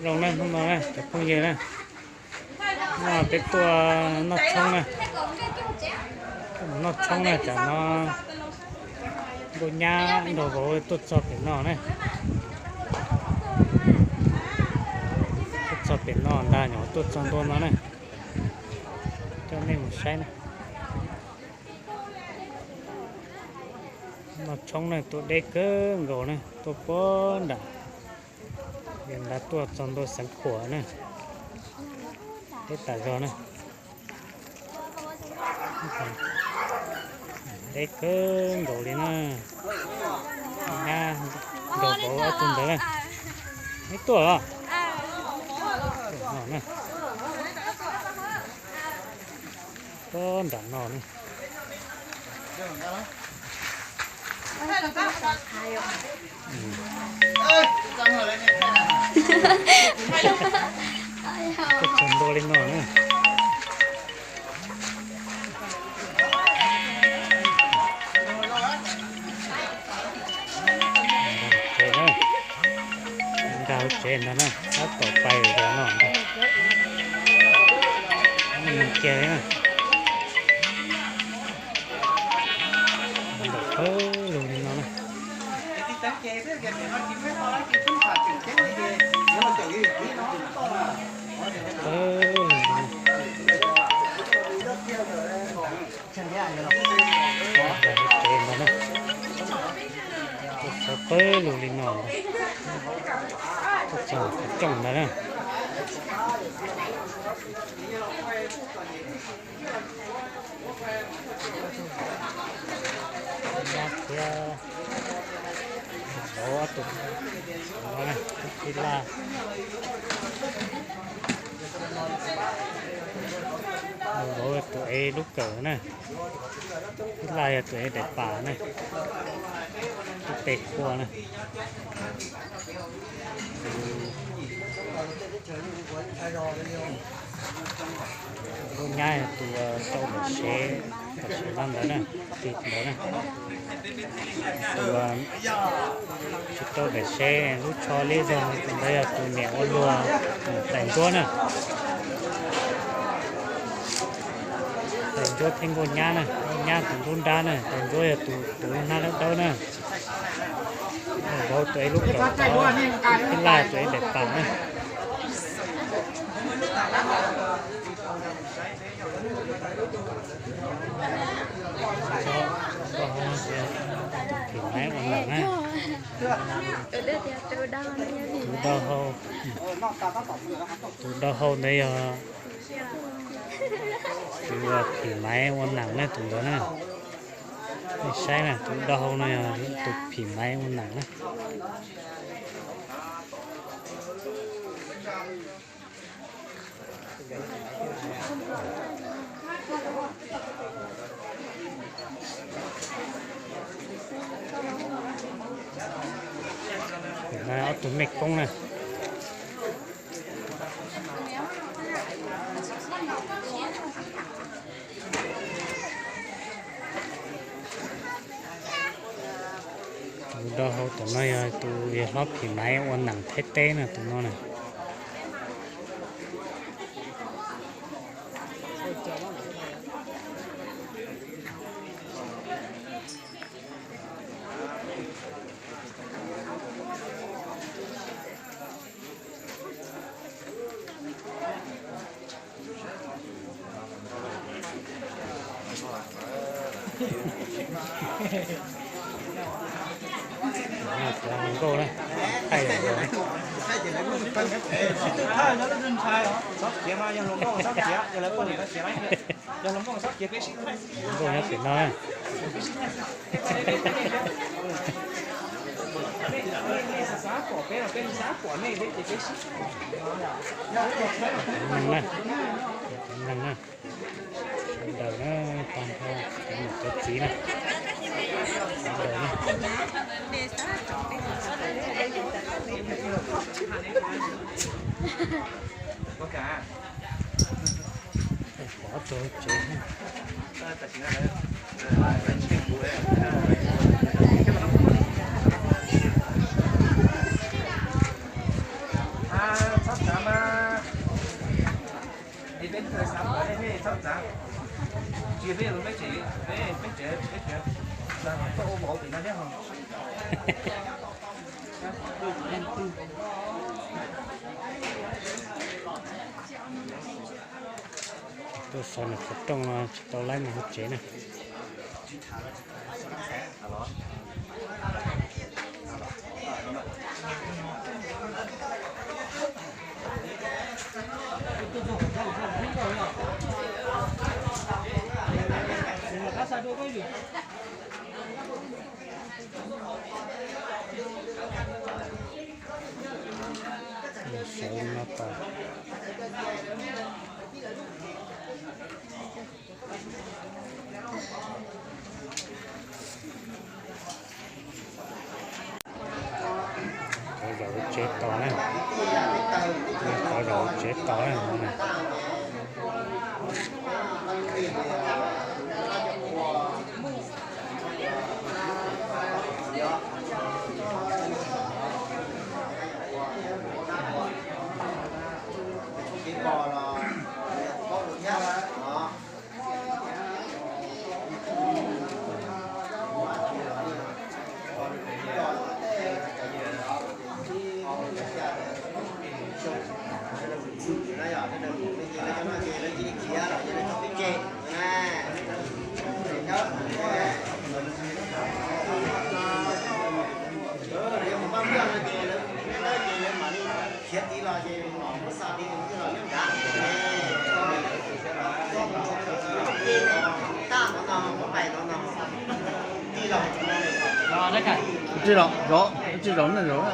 Zoo na, hnub no na cov phooj ywg na, no peb tuaj noj tshoob na, tuaj mus noj tshoob na, tam no Nkauj Nyab nrog vauv tuaj txog pem no na, tuaj txog pem no ntag, nyuam qhuav tuaj txog ntua no na, coj nej mus saib na. Noj tshoob na, tuaj deb kawg nkaus na, tuaj puag nram, yog nrad tuaj txog ntua Xeev Khuam na, deb tas zog na. Deb kawg nkaus li na. Nyab nrog vauv ob tug ntawd na, neb tuaj los? Puag nram no na. Tuaj txog ntua li no na. Nkag hauv tsev ntag na, tab tom pais rau no ntag. Kiag li na. Ntawm pawg lug li no na. Pawg lug li no. Ntawm hauv tsev ntag na. Tuaj txog pawg lug li no ntag. Tuaj txog qhov rooj ntag na. Nyab thiab vauv ob tug, tij laj, vauv tus ev lub kawm na, tij laj yog tus ev daim pam na, lub pes kua na. Nkauj Nyab yog tus rau daim sev, tam sim no ntawd na, tus ntawd na. Tus tsis rau daim sev, lub tsho liab zog, tus ntawd yog tus niam ua luag, Tais Ntsuab na. Tais Ntsuab thiab Nkauj Nyab na, Nkauj Nyab tus ntub nrab na, Tais Ntsuab yog tus, tus lub hnab dawb dawb na. Vauv tus ev lub kawm, tij laj tus ev daim pam na. Tus phim maiv ua neeg na. Tus dau hau, tus dau hau ntawd yog tus phim maiv ua neeg na, tus ntawd na. Nej saib na, tus dau hau no yog tus phim maiv ua neeg na. Ob tug mej koob na. Tus dau hau tom no yog tus yawg hlob phim maiv ua neeg Thaib teb na, tus no na. Nkauj na, thaij os. Nkauj nyob pem no na. Neeg na, neeg na. Sawv daws na, tag nrho cov niam cov txiv na, sawv daws na. Pov rau tsev. Xav mas, es peb txav, peb txav, tsis peb los peb tsev, peb peb tsev, peb tsev, txav tuaj ua vauv tim no thiab ho. Tuaj xaus nws qhov rooj no tsis tau laib mus hauv tsev na. Sawv no tas. Cov zaum tsev tos na. Cov zaum tsev tos na. Tsis los zov, tsis zov ne zov.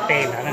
Tej ntawd na.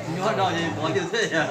Nyob no ces pov twg thiab.